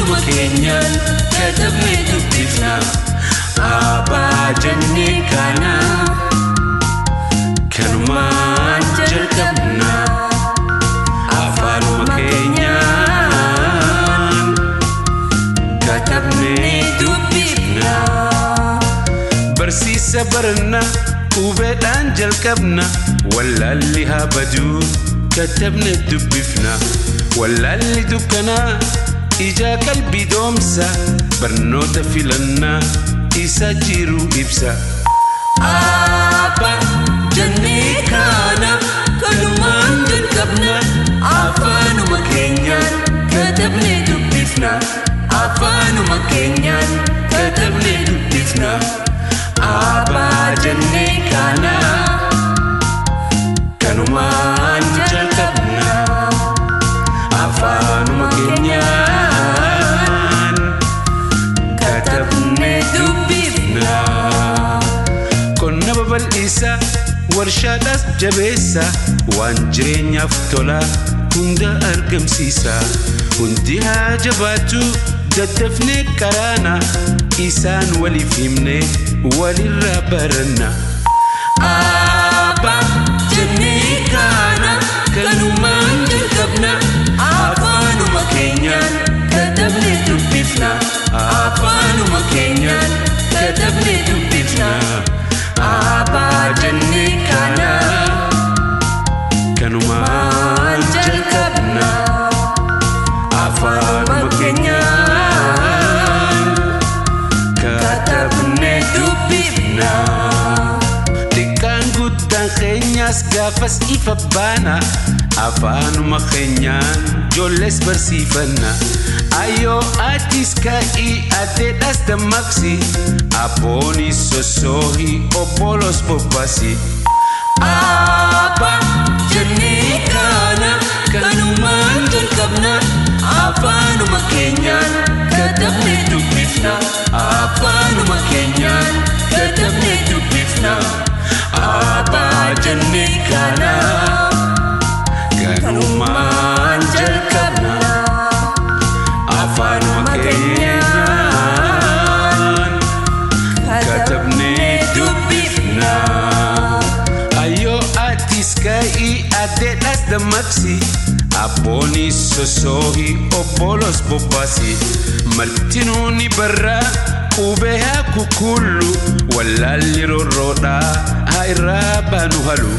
Afaanuma keenyaan katabnee dubbifna. Abbaa jennee kana kanumaan jalqabna. Afaanuma keenyaan katabnee dubbifna. Barsiisa baranna, qubeedhaan jalqabna. Wallaalli haa baduu, katabne dubbifna. Wallaalli dukkanaa ijaa qalbii doomsa. Barnoota filannaa isa jiru ibsa. Abbaa jennee kana kanumaan jalqabna. Afaanuma keenyaan katabnee dubbifna. Afaanuma keenyaan katabnee dubbifna. Abbaa jennee kana kanumaan jalqabna. Afaanuma keenyaan katabnee dubbifna. Qonna babal'isa, warshaadhaas jabeessa, waan jireenyaaf tola hunda argamsiisa. Hundi haa jabaatu, daddafnee karaana isaan waliif himne walirraa baranna. Abbaa jennee kana kanumaan jalqabna. Afaanuma keenyaan katabnee dubbifna. Afaanuma keenyaan katabnee dubbifna. Abbaa jennee kana kanumaan jalqabna. Afaanuma keenyaan katabnee dubbifna. Xiqqaan guddaan keenyaas gaafas ifa baana. Afaanuma keenyaan ijoollees barsiifanna. Ayyoo atis ka'ii, adeedhaas dammaqsi. Abboonis sossoohi, obbolos bobbasi. Abbaa jennee kana kanumaan jalqabna. Afaanuma keenyaan katabnee dubbifna. Afaanuma keenyaan katabnee dubbifna. Abbaa jennee kana kanumaan jalqabna. Afaanuma keenyaan katabnee dubbifna. Ayyoo atis ka'ii, adeedhaas dammaqsi. Abboonis sossoohi, obbolos bobbasi. Martinuu ni barraa, qubee haa kukkullu. Wallaalli rorroodhaa haa irraa baanu halu.